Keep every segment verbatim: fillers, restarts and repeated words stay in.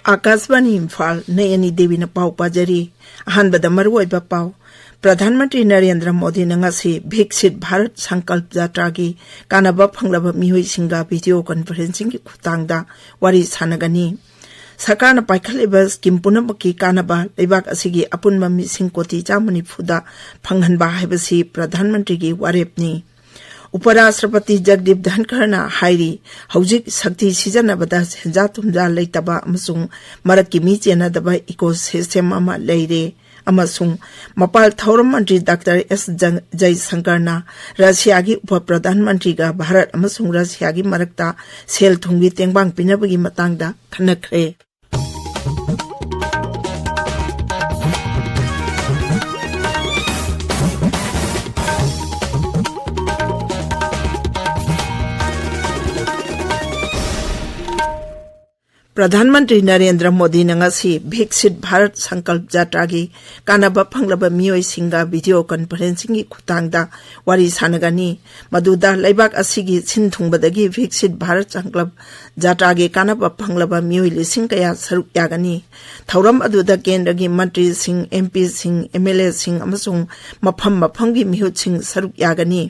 ꯑꯥꯀꯥꯁꯕꯥꯅꯤ ꯏꯝꯐꯥꯜ, ꯅꯌꯅꯤ ꯗꯦꯕꯤꯅ ꯄꯥꯎ ꯄꯥꯖꯔꯤ꯫ ꯑꯍꯥꯟꯕꯗ ꯃꯔꯨꯑꯣꯏꯕ ꯄꯥꯎ꯫ ꯄ꯭ꯔꯙꯥꯟ ꯃꯟꯇ꯭ꯔꯤ ꯅꯔꯦꯟꯗ꯭ꯔ ꯃꯣꯗꯤꯅ ꯉꯁꯤ ꯚꯤꯛꯁꯤꯠ ꯚꯥꯔꯠ ꯁꯪꯀꯜꯞ ꯖꯥꯇ꯭ꯔꯥꯒꯤ ꯀꯥꯟꯅꯕ ꯐꯪꯂꯕ ꯃꯤꯑꯣꯏꯁꯤꯡꯒ ꯚꯤꯗꯤꯑꯣ ꯀꯟꯐꯔꯦꯟꯁꯤꯡꯒꯤ ꯈꯨꯠꯊꯥꯡꯗ ꯋꯥꯔꯤ ꯁꯥꯟꯅꯒꯅꯤ꯫ ꯁꯔꯀꯥꯔꯅ ꯄꯥꯏꯈꯠꯂꯤꯕ ꯁ꯭ꯀꯤꯝ ꯄꯨꯝꯅꯃꯛꯀꯤ ꯀꯥꯟꯅꯕ ꯂꯩꯕꯥꯛ ꯑꯁꯤꯒꯤ ꯑꯄꯨꯟꯕ ꯃꯤꯁꯤꯡ ꯀꯣꯇꯤ ꯆꯥꯝꯃ ꯅꯤꯐꯨꯗ ꯐꯪꯍꯟꯕ ꯍꯥꯏꯕꯁꯤ ꯄ꯭ꯔꯙꯥꯟ ꯃꯟꯇ꯭ꯔꯤꯒꯤ ꯋꯥꯔꯦꯞꯅꯤ꯫ ꯎꯄꯔꯥꯁꯇ꯭ꯔꯄꯇꯤ ꯖꯒꯗꯤꯞ ꯙꯟꯈꯔꯅ ꯍꯥꯏꯔꯤ, ꯍꯧꯖꯤꯛ ꯁꯛꯇꯤ ꯁꯤꯖꯤꯟꯅꯕꯗ ꯁꯦꯟꯖꯥ ꯊꯨꯝꯖꯥ ꯂꯩꯇꯕ ꯑꯃꯁꯨꯡ ꯃꯔꯛꯀꯤ ꯃꯤ ꯆꯦꯟꯅꯗꯕ ꯏꯀꯣ ꯁꯤꯁꯇꯦꯝ ꯑꯃ ꯂꯩꯔꯦ ꯑꯃꯁꯨꯡ ꯃꯄꯥꯜ ꯊꯧꯔꯝ ꯃꯟꯇ꯭ꯔꯤ ꯗꯥꯛꯇꯔ ꯑꯦꯁ ꯖꯪ-, ꯖꯌꯁꯪꯀꯔꯅ ꯔꯁꯤꯌꯥꯒꯤ ꯎꯄ ꯄ꯭ꯔꯙꯥꯟ ꯃꯟꯇ꯭ꯔꯤꯒ ꯚꯥꯔꯠ ꯑꯃꯁꯨꯡ ꯔꯁꯤꯌꯥꯒꯤ ꯃꯔꯛꯇ ꯁꯦꯜ ꯊꯨꯝꯒꯤ ꯇꯦꯡꯕꯥꯡ ꯄꯤꯅꯕꯒꯤ ꯃꯇꯥꯡꯗ ꯈꯟꯅꯈ꯭ꯔꯦ꯫ ꯄ꯭ꯔꯙꯥꯟ ꯃꯟꯇ꯭ꯔꯤ ꯅꯔꯦꯟꯗ꯭ꯔ ꯃꯣꯗꯤꯅ ꯉꯁꯤ ꯚꯤꯛꯁꯤꯠ ꯚꯥꯔꯠ ꯁꯪꯀꯜꯞ ꯖꯥꯇ꯭ꯔꯥꯒꯤ ꯀꯥꯟꯅꯕ ꯐꯪꯂꯕ ꯃꯤꯑꯣꯏꯁꯤꯡꯒ ꯚꯤꯗꯤꯑꯣ ꯀꯟꯐꯔꯦꯟꯁꯤꯡꯒꯤ ꯈꯨꯠꯊꯥꯡꯗ ꯋꯥꯔꯤ ꯁꯥꯟꯅꯒꯅꯤ꯫ ꯃꯗꯨꯗ ꯂꯩꯕꯥꯛ ꯑꯁꯤꯒꯤ ꯁꯤꯟ ꯊꯨꯡꯕꯗꯒꯤ ꯚꯤꯛꯁꯤꯠ ꯚꯥꯔꯠ ꯁꯪꯀꯜꯞ ꯖꯥꯇ꯭ꯔꯥꯒꯤ ꯀꯥꯟꯅꯕ ꯐꯪꯂꯕ ꯃꯤꯑꯣꯏ ꯂꯤꯁꯤꯡ ꯀꯌꯥ ꯁꯔꯨꯛ ꯌꯥꯒꯅꯤ꯫ ꯊꯧꯔꯝ ꯑꯗꯨꯗ ꯀꯦꯟꯗ꯭ꯔꯒꯤ ꯃꯟꯇ꯭ꯔꯤꯁꯤꯡ, ꯑꯦꯝ ꯄꯤꯁꯤꯡ, ꯑꯦꯝ ꯑꯦꯜ ꯑꯦꯁꯤꯡ ꯑꯃꯁꯨꯡ ꯃꯐꯝ ꯃꯐꯝꯒꯤ ꯃꯤꯍꯨꯠꯁꯤꯡ ꯁꯔꯨꯛ ꯌꯥꯒꯅꯤ꯫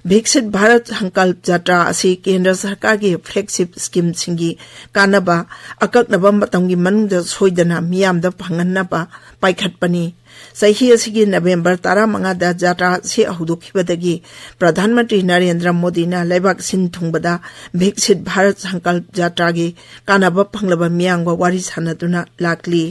ꯚꯤꯛꯁꯤꯠ ꯚꯥꯔꯠ ꯁꯪꯀꯜꯞ ꯖꯥꯇ꯭ꯔꯥ ꯑꯁꯤ ꯀꯦꯟꯗ꯭ꯔ ꯁꯔꯀꯥꯔꯒꯤ ꯐ꯭ꯂꯦꯒꯁꯤꯞ ꯁ꯭ꯀꯤꯝꯁꯤꯡꯒꯤ ꯀꯥꯟꯅꯕ ꯑꯀꯛꯅꯕ ꯃꯇꯝꯒꯤ ꯃꯅꯨꯡꯗ ꯁꯣꯏꯗꯅ ꯃꯤꯌꯥꯝꯗ ꯐꯪꯍꯟꯅꯕ ꯄꯥꯏꯈꯠꯄꯅꯤ꯫ ꯆꯍꯤ ꯑꯁꯤꯒꯤ ꯅꯕꯦꯝꯕꯔ ꯇꯔꯥꯃꯉꯥꯗ ꯖꯥꯇ꯭ꯔꯥ ꯑꯁꯤ ꯍꯧꯗꯣꯛꯈꯤꯕꯗꯒꯤ ꯄ꯭ꯔꯙꯥꯟ ꯃꯟꯇ꯭ꯔꯤ ꯅꯔꯦꯟꯗ꯭ꯔ ꯃꯣꯗꯤꯅ ꯂꯩꯕꯥꯛ ꯁꯤꯟ ꯊꯨꯡꯕꯗ ꯚꯤꯛꯁꯤꯠ ꯚꯥꯔꯠ ꯁꯪꯀꯜꯞ ꯖꯥꯇ꯭ꯔꯥꯒꯤ ꯀꯥꯟꯅꯕ ꯐꯪꯂꯕ ꯃꯤꯌꯥꯝꯒ ꯋꯥꯔꯤ ꯁꯥꯟꯅꯗꯨꯅ ꯂꯥꯛꯂꯤ꯫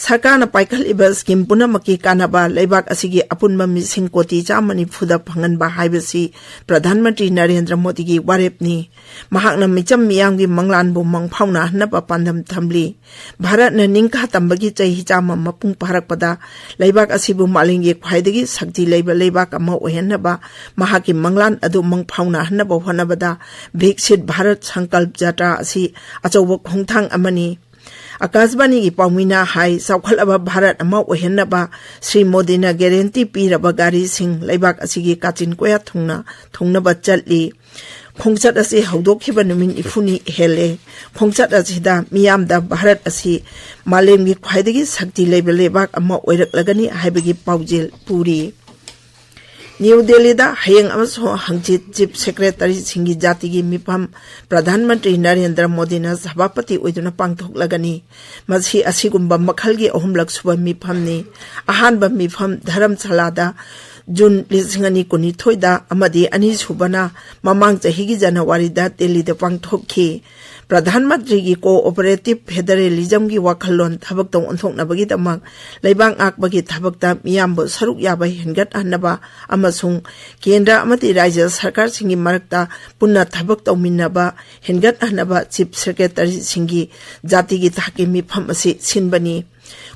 ꯁꯔꯀꯥꯔꯅ ꯄꯥꯏꯈꯠꯂꯤꯕ ꯁ꯭ꯀꯤꯝ ꯄꯨꯝꯅꯃꯛꯀꯤ ꯀꯥꯟꯅꯕ ꯂꯩꯕꯥꯛ ꯑꯁꯤꯒꯤ ꯑꯄꯨꯟꯕ ꯃꯤꯁꯤꯡ ꯀꯣꯇꯤ ꯆꯥꯝꯃ ꯅꯤꯐꯨꯗ ꯐꯪꯍꯟꯕ ꯍꯥꯏꯕꯁꯤ ꯄ꯭ꯔꯙꯥꯟ ꯃꯟꯇ꯭ꯔꯤ ꯅꯔꯦꯟꯗ꯭ꯔ ꯃꯣꯗꯤꯒꯤ ꯋꯥꯔꯦꯞꯅꯤ꯫ ꯃꯍꯥꯛꯅ ꯃꯤꯆꯝ ꯃꯤꯌꯥꯝꯒꯤ ꯃꯪꯂꯥꯟꯕꯨ ꯃꯪꯐꯥꯎꯅꯍꯟꯅꯕ ꯄꯥꯟꯗꯝ ꯊꯝꯂꯤ꯫ ꯚꯥꯔꯠꯅ ꯅꯤꯡꯈꯥ ꯇꯝꯕꯒꯤ ꯆꯍꯤ ꯆꯥꯝꯃ ꯃꯄꯨꯡ ꯐꯥꯔꯛꯄꯗ ꯂꯩꯕꯥꯛ ꯑꯁꯤꯕꯨ ꯃꯥꯂꯦꯝꯒꯤ ꯈ꯭ꯋꯥꯏꯗꯒꯤ ꯁꯛꯇꯤ ꯂꯩꯕ ꯂꯩꯕꯥꯛ ꯑꯃ ꯑꯣꯏꯍꯟꯅꯕ ꯃꯍꯥꯛꯀꯤ ꯃꯪꯂꯥꯟ ꯑꯗꯨ ꯃꯪꯐꯥꯎꯅꯍꯟꯅꯕ ꯍꯣꯠꯅꯕꯗ ꯚꯤꯛꯁꯤꯠ ꯚꯥꯔꯠ ꯁꯪꯀꯜꯞ ꯖꯥꯇ꯭ꯔꯥ ꯑꯁꯤ ꯑꯆꯧꯕ ꯈꯣꯡꯊꯥꯡ ꯑꯃꯅꯤ꯫ ꯑꯀꯥꯁꯕꯥꯅꯤꯒꯤ ꯄꯥꯎꯃꯤꯅ ꯍꯥꯏ, ꯆꯥꯎꯈꯠꯂꯕ ꯚꯥꯔꯠ ꯑꯃ ꯑꯣꯏꯍꯟꯅꯕ ꯁ꯭ꯔꯤ ꯃꯣꯗꯤꯅ ꯒꯦꯔꯦꯟꯇꯤ ꯄꯤꯔꯕ ꯒꯥꯔꯤꯁꯤꯡ ꯂꯩꯕꯥꯛ ꯑꯁꯤꯒꯤ ꯀꯥꯆꯤꯟ ꯀꯣꯌꯥ ꯊꯨꯡꯅ ꯊꯨꯡꯅꯕ ꯆꯠꯂꯤ꯫ ꯈꯣꯡꯆꯠ ꯑꯁꯤ ꯍꯧꯗꯣꯛꯈꯤꯕ ꯅꯨꯃꯤꯠ ꯅꯤꯐꯨꯅꯤ ꯍꯦꯜꯂꯦ꯫ ꯈꯣꯡꯆꯠ ꯑꯁꯤꯗ ꯃꯤꯌꯥꯝꯗ ꯚꯥꯔꯠ ꯑꯁꯤ ꯃꯥꯂꯦꯝꯒꯤ ꯈ꯭ꯋꯥꯏꯗꯒꯤ ꯁꯛꯇꯤ ꯂꯩꯕ ꯂꯩꯕꯥꯛ ꯑꯃ ꯑꯣꯏꯔꯛꯂꯒꯅꯤ ꯍꯥꯏꯕꯒꯤ ꯄꯥꯎꯖꯦꯜ ꯄꯨꯔꯤ꯫ ꯅ꯭ꯌꯨ ꯗꯦꯜꯂꯤꯗ ꯍꯌꯦꯡ ꯑꯃꯁꯨꯡ ꯍꯪꯆꯤꯠ ꯆꯤꯐ ꯁꯦꯀ꯭ꯔꯦꯇꯔꯤꯁꯤꯡꯒꯤ ꯖꯥꯇꯤꯒꯤ ꯃꯤꯐꯝ ꯄ꯭ꯔꯙꯥꯟ ꯃꯟꯇ꯭ꯔꯤ ꯅꯔꯦꯟꯗ꯭ꯔ ꯃꯣꯗꯤꯅ ꯁꯚꯥꯄꯇꯤ ꯑꯣꯏꯗꯨꯅ ꯄꯥꯡꯊꯣꯛꯂꯒꯅꯤ꯫ ꯃꯁꯤ ꯑꯁꯤꯒꯨꯝꯕ ꯃꯈꯜꯒꯤ ꯑꯍꯨꯝꯂꯛ ꯁꯨꯕ ꯃꯤꯐꯝꯅꯤ꯫ ꯑꯍꯥꯟꯕ ꯃꯤꯐꯝ ꯙꯔꯝꯁꯥꯂꯥꯗ ꯖꯨꯟ ꯂꯤꯁꯤꯡ ꯑꯅꯤ ꯀꯨꯟꯅꯤꯊꯣꯏꯗ ꯑꯃꯗꯤ ꯑꯅꯤꯁꯨꯕꯅ ꯃꯃꯥꯡ ꯆꯍꯤꯒꯤ ꯖꯅꯋꯥꯔꯤꯗ ꯗꯦꯜꯂꯤꯗ ꯄꯥꯡꯊꯣꯛꯈꯤ꯫ ꯄ꯭ꯔꯙꯥꯟ ꯃꯟꯇ꯭ꯔꯤꯒꯤ ꯀꯣꯑꯣꯄꯔꯦꯇꯤꯚ ꯐꯦꯗꯔꯦꯂꯤꯖꯝꯒꯤ ꯋꯥꯈꯜꯂꯣꯟ ꯊꯕꯛꯇ ꯑꯣꯟꯊꯣꯛꯅꯕꯒꯤꯗꯃꯛ ꯂꯩꯕꯥꯛ ꯉꯥꯛꯄꯒꯤ ꯊꯕꯛꯇ ꯃꯤꯌꯥꯝꯕꯨ ꯁꯔꯨꯛ ꯌꯥꯕ ꯍꯦꯟꯒꯠꯍꯟꯅꯕ ꯑꯃꯁꯨꯡ ꯀꯦꯟꯗ꯭ꯔ ꯑꯃꯗꯤ ꯔꯥꯖ꯭ꯌ ꯁꯔꯀꯥꯔꯁꯤꯡꯒꯤ ꯃꯔꯛꯇ ꯄꯨꯟꯅ ꯊꯕꯛ ꯇꯧꯃꯤꯟꯅꯕ ꯍꯦꯟꯒꯠꯍꯟꯅꯕ ꯆꯤꯐ ꯁꯦꯀ꯭ꯔꯦꯇꯔꯤꯁꯤꯡꯒꯤ ꯖꯥꯇꯤꯒꯤ ꯊꯥꯛꯀꯤ ꯃꯤꯐꯝ ꯑꯁꯤ ꯁꯤꯟꯕꯅꯤ꯫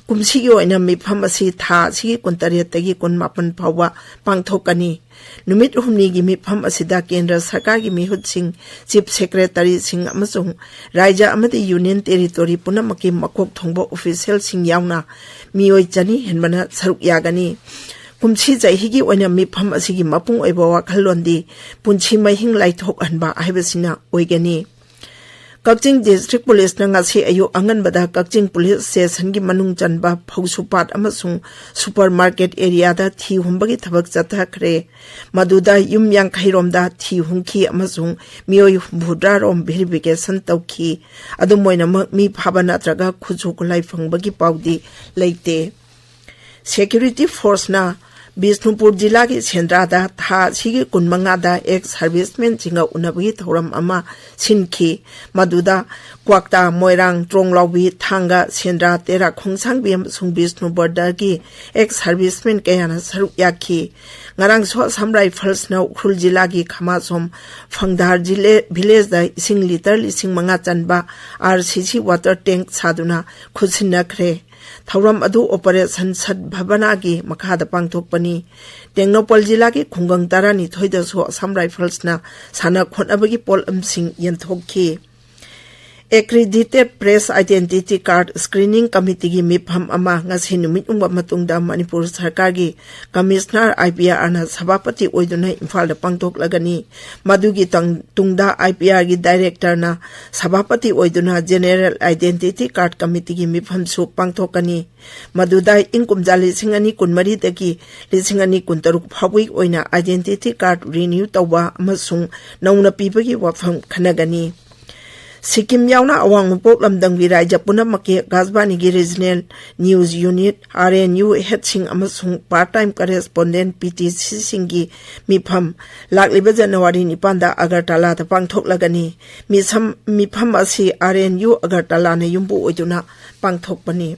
ꯀꯨꯝꯁꯤꯒꯤ ꯑꯣꯏꯅ ꯃꯤꯐꯝ ꯑꯁꯤ ꯊꯥ ꯑꯁꯤꯒꯤ ꯀꯨꯟꯇꯔꯦꯠꯇꯒꯤ ꯀꯨꯟꯃꯥꯄꯟ ꯐꯥꯎꯕ ꯄꯥꯡꯊꯣꯛꯀꯅꯤ꯫ ꯅꯨꯃꯤꯠ ꯍꯨꯝꯅꯤꯒꯤ ꯃꯤꯐꯝ ꯑꯁꯤꯗ ꯀꯦꯟꯗ꯭ꯔ ꯁꯔꯀꯥꯔꯒꯤ ꯃꯤꯍꯨꯠꯁꯤꯡ, ꯆꯤꯐ ꯁꯦꯀ꯭ꯔꯦꯇꯔꯤꯁꯤꯡ ꯑꯃꯁꯨꯡ ꯔꯥꯖ꯭ꯌ ꯑꯃꯗꯤ ꯌꯨꯅꯤꯌꯟ ꯇꯦꯔꯤꯇꯣꯔꯤ ꯄꯨꯝꯅꯃꯛꯀꯤ ꯃꯀꯣꯛ ꯊꯣꯡꯕ ꯑꯣꯐꯤꯁꯤꯌꯦꯜꯁꯤꯡ ꯌꯥꯎꯅ ꯃꯤꯑꯣꯏ ꯆꯅꯤ ꯍꯦꯟꯕꯅ ꯁꯔꯨꯛ ꯌꯥꯒꯅꯤ꯫ ꯀꯨꯝꯁꯤ ꯆꯍꯤꯒꯤ ꯑꯣꯏꯅ ꯃꯤꯐꯝ ꯑꯁꯤꯒꯤ ꯃꯄꯨꯡ ꯑꯣꯏꯕ ꯋꯥꯈꯜꯂꯣꯟꯗꯤ ꯄꯨꯟꯁꯤ ꯃꯍꯤꯡ ꯂꯥꯏꯊꯣꯛꯍꯟꯕ ꯍꯥꯏꯕꯁꯤꯅ ꯑꯣꯏꯒꯅꯤ꯫ ꯀꯛꯆꯤꯡ ꯗꯤꯁꯇ꯭ꯔꯤꯛ ꯄꯨꯂꯤꯁꯅ ꯉꯁꯤ ꯑꯌꯨꯛ ꯑꯉꯟꯕꯗ ꯀꯛꯆꯤꯡ ꯄꯨꯂꯤꯁ ꯁ꯭ꯇꯦꯁꯟꯒꯤ ꯃꯅꯨꯡ ꯆꯟꯕ ꯐꯧꯁꯨꯄꯥꯠ ꯑꯃꯁꯨꯡ ꯁꯨꯄꯔ ꯃꯥꯔꯀꯦꯠ ꯑꯦꯔꯤꯌꯥꯗ ꯊꯤ ꯍꯨꯝꯕꯒꯤ ꯊꯕꯛ ꯆꯠꯊꯈ꯭ꯔꯦ꯫ ꯃꯗꯨꯗ ꯌꯨꯝ ꯌꯥꯡꯈꯩ ꯔꯣꯝꯗ ꯊꯤ ꯍꯨꯝꯈꯤ ꯑꯃꯁꯨꯡ ꯃꯤꯑꯣꯏ ꯍꯨꯝꯐꯨꯇꯔꯥ ꯔꯣꯝ ꯚꯦꯔꯤꯐꯤꯀꯦꯁꯟ ꯇꯧꯈꯤ꯫ ꯑꯗꯨꯝ ꯑꯣꯏꯅꯃꯛ, ꯃꯤ ꯐꯥꯕ ꯅꯠꯇ꯭ꯔꯒ ꯈꯨꯠꯁꯨ ꯈꯨꯠꯂꯥꯏ ꯐꯪꯕꯒꯤ ꯄꯥꯎꯗꯤ ꯂꯩꯇꯦ꯫ ꯁꯦꯀ꯭ꯌꯨꯔꯤꯇꯤ ꯐꯣꯔꯁꯅ ꯕꯤꯁꯅꯨꯄꯨꯔ ꯖꯤꯂꯥꯒꯤ ꯁꯦꯟꯗ꯭ꯔꯥꯗ ꯊꯥ ꯑꯁꯤꯒꯤ ꯀꯨꯟꯃꯉꯥꯗ ꯑꯦꯛꯁ ꯁꯔꯚꯤꯁꯃꯦꯟꯁꯤꯡꯒ ꯎꯅꯕꯒꯤ ꯊꯧꯔꯝ ꯑꯃ ꯁꯤꯟꯈꯤ꯫ ꯃꯗꯨꯗ ꯀ꯭ꯋꯥꯛꯇꯥ, ꯃꯣꯏꯔꯥꯡ, ꯇ꯭ꯔꯣꯡꯂꯥꯎꯕꯤ, ꯊꯥꯡꯒ, ꯁꯦꯟꯗ꯭ꯔꯥ, ꯇꯦꯔꯥ ꯈꯣꯡꯁꯥꯡꯕꯤ ꯑꯃꯁꯨꯡ ꯕꯤꯁꯅꯨꯄꯨꯔꯗꯒꯤ ꯑꯦꯛꯁ ꯁꯔꯚꯤꯁꯃꯦꯟ ꯀꯌꯥꯅ ꯁꯔꯨꯛ ꯌꯥꯈꯤ꯫ ꯉꯔꯥꯡꯁꯨ ꯑꯁꯥꯝ ꯔꯥꯏꯐꯜꯁꯅ ꯎꯈ꯭ꯔꯨꯜ ꯖꯤꯂꯥꯒꯤ ꯈꯃꯥꯁꯣꯝ ꯐꯪꯗꯥꯔ ꯖꯤꯂꯦ-, ꯚꯤꯂꯦꯖꯗ ꯏꯁꯤꯡ ꯂꯤꯇꯔ ꯂꯤꯁꯤꯡ ꯃꯉꯥ ꯆꯟꯕ ꯑꯥꯔ ꯁꯤ ꯁꯤ ꯋꯥꯇꯔ ꯇꯦꯡꯛ ꯁꯥꯗꯨꯅ ꯈꯨꯠꯁꯤꯟꯅꯈ꯭ꯔꯦ꯫ ꯊꯧꯔꯝ ꯑꯗꯨ ꯑꯣꯄꯔꯦꯁꯟ ꯁꯠꯚꯕꯅꯥꯒꯤ ꯃꯈꯥꯗ ꯄꯥꯡꯊꯣꯛꯄꯅꯤ꯫ ꯇꯦꯡꯅꯧꯄꯜ ꯖꯤꯂꯥꯒꯤ ꯈꯨꯡꯒꯪ ꯇꯔꯥꯅꯤꯊꯣꯏꯗꯁꯨ ꯑꯁꯥꯝ ꯔꯥꯏꯐꯜꯁꯅ ꯁꯥꯟꯅ ꯈꯣꯠꯅꯕꯒꯤ ꯄꯣꯠꯂꯝꯁꯤꯡ ꯌꯦꯟꯊꯣꯛꯈꯤ꯫ Accredited Press Identity Card Screening Committeeꯒꯤ ꯃꯤꯐꯝ ꯑꯃ ꯉꯁꯤ ꯅꯨꯃꯤꯠ ꯌꯨꯡꯕ ꯃꯇꯨꯡꯗ ꯃꯅꯤꯄꯨꯔ ꯁꯔꯀꯥꯔꯒꯤ Commissioner IPRꯅ ꯁꯚꯥꯄꯇꯤ ꯑꯣꯏꯗꯨꯅ ꯏꯝꯐꯥꯜꯗ ꯄꯥꯡꯊꯣꯛꯂꯒꯅꯤ꯫ ꯃꯗꯨꯒꯤ ꯇꯪ-, ꯇꯨꯡꯗ IPRꯒꯤ Directorꯅ ꯁꯚꯥꯄꯇꯤ ꯑꯣꯏꯗꯨꯅ General Identity Card Committeeꯒꯤ ꯃꯤꯐꯝꯁꯨ ꯄꯥꯡꯊꯣꯛꯀꯅꯤ꯫ ꯃꯗꯨꯗ ꯏꯪ ꯀꯨꯝꯖꯥ ꯂꯤꯁꯤꯡ ꯑꯅꯤ ꯀꯨꯟꯃꯔꯤꯗꯒꯤ ꯂꯤꯁꯤꯡ ꯑꯅꯤ ꯀꯨꯟꯇꯔꯨꯛ ꯐꯥꯎꯕꯒꯤ ꯑꯣꯏꯅ identity card renew ꯇꯧꯕ ꯑꯃꯁꯨꯡ ꯅꯧꯅ ꯄꯤꯕꯒꯤ ꯋꯥꯐꯝ ꯈꯟꯅꯒꯅꯤ꯫ ꯁꯤꯛꯀꯤꯝ ꯌꯥꯎꯅ ꯑꯋꯥꯡ ꯅꯣꯡꯄꯣꯛ ꯂꯝꯗꯝꯒꯤ ꯔꯥꯖ꯭ꯌ ꯄꯨꯝꯅꯃꯛꯀꯤ ꯑꯀꯥꯁꯕꯥꯅꯤꯒꯤ Regional News Unit, RNU headꯁꯤꯡ ꯑꯃꯁꯨꯡ part time correspondent, PTCꯁꯤꯡꯒꯤ ꯃꯤꯐꯝ ꯂꯥꯛꯂꯤꯕ ꯖꯅꯋꯥꯔꯤ ꯅꯤꯄꯥꯟꯗ ꯑꯒꯔꯇꯂꯥꯗ ꯄꯥꯡꯊꯣꯛꯂꯒꯅꯤ꯫ ꯃꯤꯁꯝ-, ꯃꯤꯐꯝ ꯑꯁꯤ RNU ꯑꯒꯔꯇꯂꯥꯅ ꯌꯨꯝꯕꯨ ꯑꯣꯏꯗꯨꯅ ꯄꯥꯡꯊꯣꯛꯄꯅꯤ꯫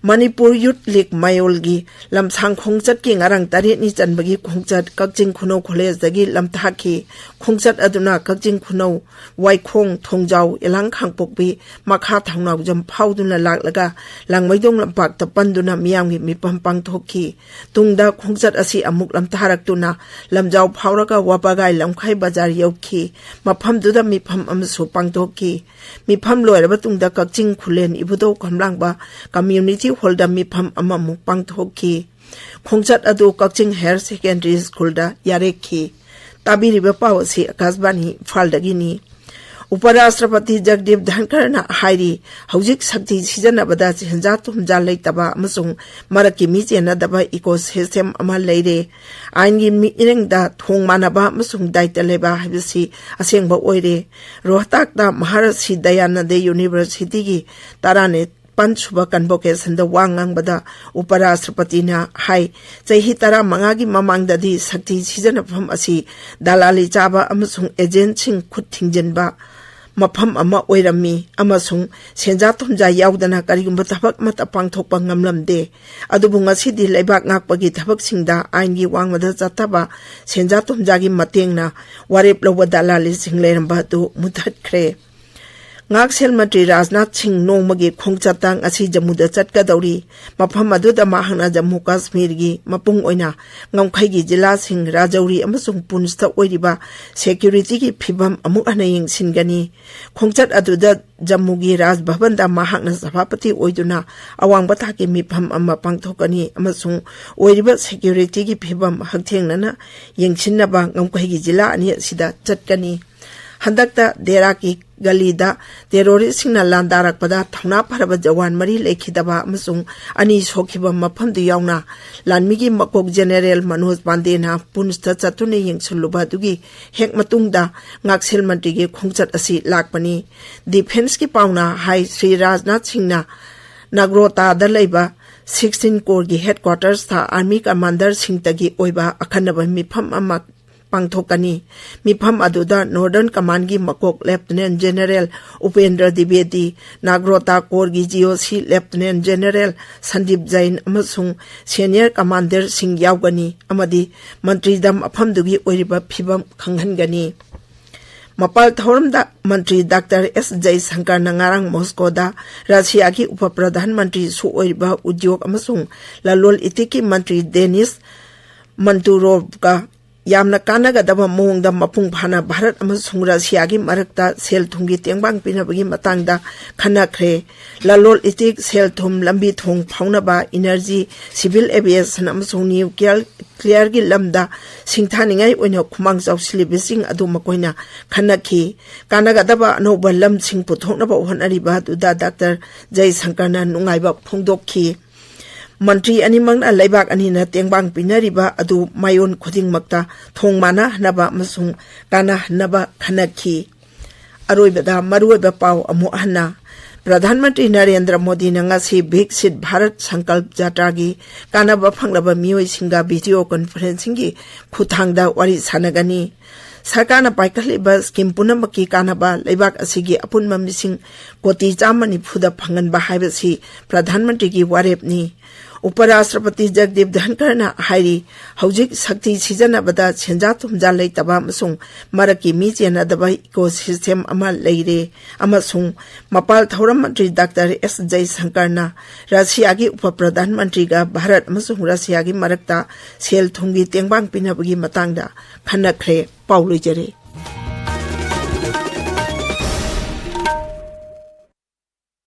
ꯃꯅꯤꯄꯨꯔ Youth League ꯃꯌꯣꯜꯒꯤ ꯂꯝꯁꯥꯡ ꯈꯣꯡꯆꯠꯀꯤ ꯉꯔꯥꯡ ꯇꯔꯦꯠꯅꯤ ꯆꯟꯕꯒꯤ ꯈꯣꯡꯆꯠ ꯀꯛꯆꯤꯡ ꯈꯨꯅꯧ collegeꯗꯒꯤ ꯂꯝꯊꯥꯈꯤ꯫ ꯈꯣꯡꯆꯠ ꯑꯗꯨꯅ ꯀꯛꯆꯤꯡ ꯈꯨꯅꯧ, ꯋꯥꯏꯈꯣꯡ, ꯊꯣꯡꯖꯥꯎ, ꯌꯦꯂꯥꯡ ꯀꯥꯡꯄꯣꯛꯄꯤ, ꯃꯈꯥ ꯊꯧꯅꯥꯎꯖꯝ ꯐꯥꯎꯗꯨꯅ ꯂꯥꯛꯂꯒ ꯂꯥꯡꯃꯩꯗꯣꯡ ꯂꯝꯄꯥꯛꯇ ꯄꯟꯗꯨꯅ ꯃꯤꯌꯥꯝꯒꯤ ꯃꯤꯐꯝ ꯄꯥꯡꯊꯣꯛꯈꯤ꯫ ꯇꯨꯡꯗ ꯈꯣꯡꯆꯠ ꯑꯁꯤ ꯑꯃꯨꯛ ꯂꯝꯊꯥꯔꯛꯇꯨꯅ ꯂꯝꯖꯥꯎ ꯐꯥꯎꯔꯒ ꯋꯥꯕꯒꯥꯏ ꯂꯝꯈꯥꯏ ꯕꯖꯥꯔ ꯌꯧꯈꯤ꯫ ꯃꯐꯝꯗꯨꯗ ꯃꯤꯐꯝ ꯑꯃꯁꯨ ꯄꯥꯡꯊꯣꯛꯈꯤ꯫ ꯃꯤꯐꯝ ꯂꯣꯏꯔꯕ ꯇꯨꯡꯗ ꯀꯛꯆꯤꯡ ꯈꯨꯂꯦꯟ ꯏꯕꯨꯙꯧ ꯈꯝꯂꯥꯡꯕ Community Hallꯗ ꯃꯤꯐꯝ ꯑꯃꯃꯨꯛ ꯄꯥꯡꯊꯣꯛꯈꯤ꯫ ꯈꯣꯡꯆꯠ ꯑꯗꯨ ꯀꯛꯆꯤꯡ Higher Secondary Schoolꯗ ꯌꯥꯔꯦꯛꯈꯤ꯫ ꯇꯥꯕꯤꯔꯤꯕ ꯄꯥꯎ ꯑꯁꯤ ꯑꯀꯥꯁꯕꯥꯅꯤ ꯏꯝꯐꯥꯜꯗꯒꯤꯅꯤ꯫ ꯎꯄꯔꯥꯁꯇ꯭ꯔꯄꯇꯤ ꯖꯒꯗꯤꯞ ꯙꯟꯈꯔꯅ ꯍꯥꯏꯔꯤ, ꯍꯧꯖꯤꯛ ꯁꯛꯇꯤ ꯁꯤꯖꯤꯟꯅꯕꯗ ꯁꯦꯟꯖꯥ ꯊꯨꯝꯖꯥ ꯂꯩꯇꯕ ꯑꯃꯁꯨꯡ ꯃꯔꯛꯀꯤ ꯃꯤ ꯆꯦꯟꯅꯗꯕ ecosystem ꯑꯃ ꯂꯩꯔꯦ꯫ ꯑꯥꯏꯟꯒꯤ ꯃꯤꯠꯌꯦꯡꯗ ꯊꯣꯡ ꯃꯥꯟꯅꯕ ꯑꯃꯁꯨꯡ ꯗꯥꯏꯇ ꯂꯩꯕ ꯍꯥꯏꯕꯁꯤ ꯑꯁꯦꯡꯕ ꯑꯣꯏꯔꯦ꯫ ꯔꯣꯍꯇꯥꯛꯇ ꯃꯍꯥꯔꯁꯤ ꯗꯌꯥꯅꯟꯗ Universityꯒꯤ ꯇꯔꯥꯅꯤꯄꯥꯟ ꯁꯨꯕ convocationꯗ ꯋꯥ ꯉꯥꯡꯕꯗ ꯎꯄꯔꯥꯁꯇ꯭ꯔꯄꯇꯤꯅ ꯍꯥꯏ, ꯆꯍꯤ ꯇꯔꯥꯃꯉꯥꯒꯤ ꯃꯃꯥꯡꯗꯗꯤ ꯁꯛꯇꯤ ꯁꯤꯖꯤꯟꯅꯐꯝ ꯑꯁꯤ ꯗꯂꯥꯂꯤ ꯆꯥꯕ ꯑꯃꯁꯨꯡ agentꯁꯤꯡ ꯈꯨꯠ ꯊꯤꯡꯖꯤꯟꯕ ꯃꯐꯝ ꯑꯃ ꯑꯣꯏꯔꯝꯃꯤ ꯑꯃꯁꯨꯡ ꯁꯦꯟꯖꯥ ꯊꯨꯝꯖꯥ ꯌꯥꯎꯗꯅ ꯀꯔꯤꯒꯨꯝꯕ ꯊꯕꯛ ꯑꯃꯠꯇ ꯄꯥꯡꯊꯣꯛꯄ ꯉꯝꯂꯝꯗꯦ꯫ ꯑꯗꯨꯕꯨ ꯉꯁꯤꯗꯤ ꯂꯩꯕꯥꯛ ꯉꯥꯛꯄꯒꯤ ꯊꯕꯛꯁꯤꯡꯗ ꯑꯥꯏꯟꯒꯤ ꯋꯥꯡꯃꯗ ꯆꯠꯊꯕ ꯁꯦꯟꯖꯥ ꯊꯨꯝꯖꯥꯒꯤ ꯃꯇꯦꯡꯅ ꯋꯥꯔꯦꯞ ꯂꯧꯕ ꯗꯂꯥꯂꯤꯁꯤꯡ ꯂꯩꯔꯝꯕ ꯑꯗꯨ ꯃꯨꯠꯊꯠꯈ꯭ꯔꯦ꯫ ꯉꯥꯛꯁꯦꯜ ꯃꯟꯇ꯭ꯔꯤ ꯔꯥꯖꯅꯥꯊ ꯁꯤꯡ ꯅꯣꯡꯃꯒꯤ ꯈꯣꯡꯆꯠꯇ ꯉꯁꯤ ꯖꯝꯃꯨꯗ ꯆꯠꯀꯗꯧꯔꯤ꯫ ꯃꯐꯝ ꯑꯗꯨꯗ ꯃꯍꯥꯛꯅ ꯖꯝꯃꯨ ꯀꯥꯁꯃꯤꯔꯒꯤ ꯃꯄꯨꯡ ꯑꯣꯏꯅ ꯉꯝꯈꯩꯒꯤ ꯖꯤꯂꯥꯁꯤꯡ ꯔꯥꯖꯧꯔꯤ ꯑꯃꯁꯨꯡ ꯄꯨꯟꯁꯇ ꯑꯣꯏꯔꯤꯕ ꯁꯦꯀ꯭ꯌꯨꯔꯤꯇꯤꯒꯤ ꯐꯤꯕꯝ ꯑꯃꯨꯛ ꯍꯟꯅ ꯌꯦꯡꯁꯤꯟꯒꯅꯤ꯫ ꯈꯣꯡꯆꯠ ꯑꯗꯨꯗ ꯖꯝꯃꯨꯒꯤ ꯔꯥꯖ ꯚꯕꯟꯗ ꯃꯍꯥꯛꯅ ꯁꯚꯥꯄꯇꯤ ꯑꯣꯏꯗꯨꯅ ꯑꯋꯥꯡꯕ ꯊꯥꯛꯀꯤ ꯃꯤꯐꯝ ꯑꯃ ꯄꯥꯡꯊꯣꯛꯀꯅꯤ ꯑꯃꯁꯨꯡ ꯑꯣꯏꯔꯤꯕ ꯁꯦꯀ꯭ꯌꯨꯔꯤꯇꯤꯒꯤ ꯐꯤꯕꯝ ꯍꯛꯊꯦꯡꯅꯅ ꯌꯦꯡꯁꯤꯟꯅꯕ ꯉꯝꯈꯩꯒꯤ ꯖꯤꯂꯥ ꯑꯅꯤ ꯑꯁꯤꯗ ꯆꯠꯀꯅꯤ꯫ ꯍꯟꯗꯛꯇ ꯗꯦꯔꯥꯒꯤ ꯒꯂꯤꯗ ꯇꯦꯔꯣꯔꯤꯁꯁꯤꯡꯅ ꯂꯥꯟꯗꯥꯔꯛꯄꯗ ꯊꯧꯅꯥ ꯐꯔꯕ ꯖꯋꯥꯟ ꯃꯔꯤ ꯂꯩꯈꯤꯗꯕ ꯑꯃꯁꯨꯡ ꯑꯅꯤ ꯁꯣꯛꯈꯤꯕ ꯃꯐꯝꯗꯨ ꯌꯥꯎꯅ ꯂꯥꯟꯃꯤꯒꯤ ꯃꯀꯣꯛ ꯖꯦꯅꯦꯔꯦꯜ ꯃꯅꯣꯖ ꯄꯥꯟꯗꯦꯅ ꯄꯨꯟꯁꯇ ꯆꯠꯇꯨꯅ ꯌꯦꯡꯁꯤꯜꯂꯨꯕ ꯑꯗꯨꯒꯤ ꯍꯦꯛ ꯃꯇꯨꯡꯗ ꯉꯥꯛꯁꯦꯜ ꯃꯟꯇ꯭ꯔꯤꯒꯤ ꯈꯣꯡꯆꯠ ꯑꯁꯤ ꯂꯥꯛꯄꯅꯤ꯫ ꯗꯤꯐꯦꯟꯁꯀꯤ ꯄꯥꯎꯅ ꯍꯥꯏ, ꯁ꯭ꯔꯤ ꯔꯥꯖꯅꯥꯊ ꯁꯤꯡꯅ ꯅꯥꯒ꯭ꯔꯣꯇꯥꯗ ꯂꯩꯕ ꯁꯤꯛꯁꯇꯤꯟ ꯀꯣꯔꯒꯤ ꯍꯦꯗꯀ꯭ꯋꯥꯇꯔꯁꯇ ꯑꯥꯔꯃꯤ ꯀꯃꯥꯟꯗꯔꯁꯤꯡꯇꯒꯤ ꯑꯣꯏꯕ ꯑꯈꯟꯅꯕ ꯃꯤꯐꯝ ꯑꯃ ꯄꯥꯡꯊꯣꯛꯀꯅꯤ꯫ ꯃꯤꯐꯝ ꯑꯗꯨꯗ ꯅꯣꯔꯗꯔꯟ ꯀꯃꯥꯟꯒꯤ ꯃꯀꯣꯛ ꯂꯦꯐꯇꯤꯅꯦꯟ ꯖꯦꯅꯦꯔꯦꯜ ꯎꯄꯦꯟꯗ꯭ꯔ ꯗꯤꯕꯦꯗꯤ, ꯅꯥꯒ꯭ꯔꯣꯇꯥ ꯀꯣꯔꯒꯤ ꯖꯤꯑꯣꯁꯤ ꯂꯦꯐꯇꯤꯅꯦꯟ ꯖꯦꯅꯦꯔꯦꯜ ꯁꯟꯗꯤꯞ ꯖꯩꯟ ꯑꯃꯁꯨꯡ ꯁꯦꯅꯤꯌꯔ ꯀꯃꯥꯟꯗꯔꯁꯤꯡ ꯌꯥꯎꯒꯅꯤ ꯑꯃꯗꯤ ꯃꯟꯇ꯭ꯔꯤꯗ ꯃꯐꯝꯗꯨꯒꯤ ꯑꯣꯏꯔꯤꯕ ꯐꯤꯕꯝ ꯈꯪꯍꯟꯒꯅꯤ꯫ ꯃꯄꯥꯜ ꯊꯧꯔꯝꯗ ꯃꯟꯇ꯭ꯔꯤ ꯗꯥꯛꯇꯔ ꯑꯦꯁ ꯖꯌꯁꯪꯀꯔꯅ ꯉꯔꯥꯡ ꯃꯣꯁꯀꯣꯗ ꯔꯁꯤꯌꯥꯒꯤ ꯎꯄ ꯄ꯭ꯔꯙꯥꯟ ꯃꯟꯇ꯭ꯔꯤꯁꯨ ꯑꯣꯏꯔꯤꯕ ꯎꯗ꯭ꯌꯣꯛ ꯑꯃꯁꯨꯡ ꯂꯂꯣꯟ ꯏꯇꯤꯛꯀꯤ ꯃꯟꯇ꯭ꯔꯤ ꯗꯦꯅꯤꯁ ꯃꯟꯇꯨꯔꯣꯚꯀ ꯌꯥꯝꯅ ꯀꯥꯟꯅꯒꯗꯕ ꯃꯑꯣꯡꯗ ꯃꯄꯨꯡ ꯐꯥꯅ ꯚꯥꯔꯠ ꯑꯃꯁꯨꯡ ꯔꯁꯤꯌꯥꯒꯤ ꯃꯔꯛꯇ ꯁꯦꯜ ꯊꯨꯝꯒꯤ ꯇꯦꯡꯕꯥꯡ ꯄꯤꯅꯕꯒꯤ ꯃꯇꯥꯡꯗ ꯈꯟꯅꯈ꯭ꯔꯦ꯫ ꯂꯂꯣꯟ ꯏꯇꯤꯛ, ꯁꯦꯜ ꯊꯨꯝ, ꯂꯝꯕꯤ ꯊꯣꯡ ꯐꯥꯎꯅꯕ, ꯏꯅꯔꯖꯤ, ꯁꯤꯚꯤꯜ ꯑꯦꯚꯤꯌꯦꯁꯟ ꯑꯃꯁꯨꯡ ꯅ꯭ꯌꯨꯀ꯭ꯂꯤꯌꯔꯒꯤ ꯂꯝꯗ ꯁꯤꯡꯊꯥꯅꯤꯡꯉꯥꯏ ꯑꯣꯏꯅ ꯈꯨꯃꯥꯡ ꯆꯥꯎꯁꯤꯜꯂꯤꯕꯁꯤꯡ ꯑꯗꯨ ꯃꯈꯣꯏꯅ ꯈꯟꯅꯈꯤ꯫ ꯀꯥꯟꯅꯒꯗꯕ ꯑꯅꯧꯕ ꯂꯝꯁꯤꯡ ꯄꯨꯊꯣꯛꯅꯕ ꯍꯣꯠꯅꯔꯤꯕ ꯑꯗꯨꯗ ꯗꯥꯛꯇꯔ ꯖꯌꯁꯪꯀꯔꯅ ꯅꯨꯡꯉꯥꯏꯕ ꯐꯣꯡꯗꯣꯛꯈꯤ꯫ ꯃꯟꯇ꯭ꯔꯤ ꯑꯅꯤꯃꯛꯅ ꯂꯩꯕꯥꯛ ꯑꯅꯤꯅ ꯇꯦꯡꯕꯥꯡ ꯄꯤꯅꯔꯤꯕ ꯑꯗꯨ ꯃꯥꯏꯑꯣꯟ ꯈꯨꯗꯤꯡꯃꯛꯇ ꯊꯣꯡ ꯃꯥꯟꯅꯍꯟꯅꯕ ꯑꯃꯁꯨꯡ ꯀꯥꯟꯅꯍꯟꯅꯕ ꯈꯟꯅꯈꯤ꯫ ꯑꯔꯣꯏꯕꯗ ꯃꯔꯨꯑꯣꯏꯕ ꯄꯥꯎ ꯑꯃꯨꯛ ꯍꯟꯅ꯫ ꯄ꯭ꯔꯙꯥꯟ ꯃꯟꯇ꯭ꯔꯤ ꯅꯔꯦꯟꯗ꯭ꯔ ꯃꯣꯗꯤꯅ ꯉꯁꯤ ꯚꯤꯛꯁꯤꯠ ꯚꯥꯔꯠ ꯁꯪꯀꯜꯞ ꯖꯥꯇ꯭ꯔꯥꯒꯤ ꯀꯥꯟꯅꯕ ꯐꯪꯂꯕ ꯃꯤꯑꯣꯏꯁꯤꯡꯒ ꯚꯤꯗꯤꯑꯣ ꯀꯣꯟꯐꯔꯦꯟꯁꯤꯡꯒꯤ ꯈꯨꯠꯊꯥꯡꯗ ꯋꯥꯔꯤ ꯁꯥꯟꯅꯒꯅꯤ꯫ ꯁꯔꯀꯥꯔꯅ ꯄꯥꯏꯈꯠꯂꯤꯕ ꯁ꯭ꯀꯤꯝ ꯄꯨꯝꯅꯃꯛꯀꯤ ꯀꯥꯟꯅꯕ ꯂꯩꯕꯥꯛ ꯑꯁꯤꯒꯤ ꯑꯄꯨꯟꯕ ꯃꯤꯁꯤꯡ ꯀꯣꯇꯤ ꯆꯥꯝꯃ ꯅꯤꯐꯨꯗ ꯐꯪꯍꯟꯕ ꯍꯥꯏꯕꯁꯤ ꯄ꯭ꯔꯙꯥꯟ ꯃꯟꯇ꯭ꯔꯤꯒꯤ ꯋꯥꯔꯦꯞꯅꯤ꯫ ꯎꯄꯔꯥꯁꯇ꯭ꯔꯄꯇꯤ ꯖꯒꯗꯤꯞ ꯙꯟꯀꯔꯅ ꯍꯥꯏꯔꯤ, ꯍꯧꯖꯤꯛ ꯁꯛꯇꯤ ꯁꯤꯖꯤꯟꯅꯕꯗ ꯁꯦꯟꯖꯥ ꯊꯨꯝꯖꯥ ꯂꯩꯇꯕ ꯑꯃꯁꯨꯡ ꯃꯔꯛꯀꯤ ꯃꯤ ꯆꯦꯟꯅꯗꯕ ꯏꯀꯣ ꯁꯤꯁꯇꯦꯝ ꯑꯃ ꯂꯩꯔꯦ ꯑꯃꯁꯨꯡ ꯃꯄꯥꯜ ꯊꯧꯔꯝ ꯃꯟꯇ꯭ꯔꯤ ꯗꯥꯛꯇꯔ ꯑꯦꯁ ꯖꯌꯁꯪꯀꯔꯅ ꯔꯁꯤꯌꯥꯒꯤ ꯎꯄ ꯄ꯭ꯔꯙꯥꯟ ꯃꯟꯇ꯭ꯔꯤꯒ ꯚꯥꯔꯠ ꯑꯃꯁꯨꯡ ꯔꯁꯤꯌꯥꯒꯤ ꯃꯔꯛꯇ ꯁꯦꯜ ꯊꯨꯝꯒꯤ ꯇꯦꯡꯕꯥꯡ ꯄꯤꯅꯕꯒꯤ ꯃꯇꯥꯡꯗ ꯈꯟꯅꯈ꯭ꯔꯦ꯫ ꯄꯥꯎ ꯂꯣꯏꯖꯔꯦ꯫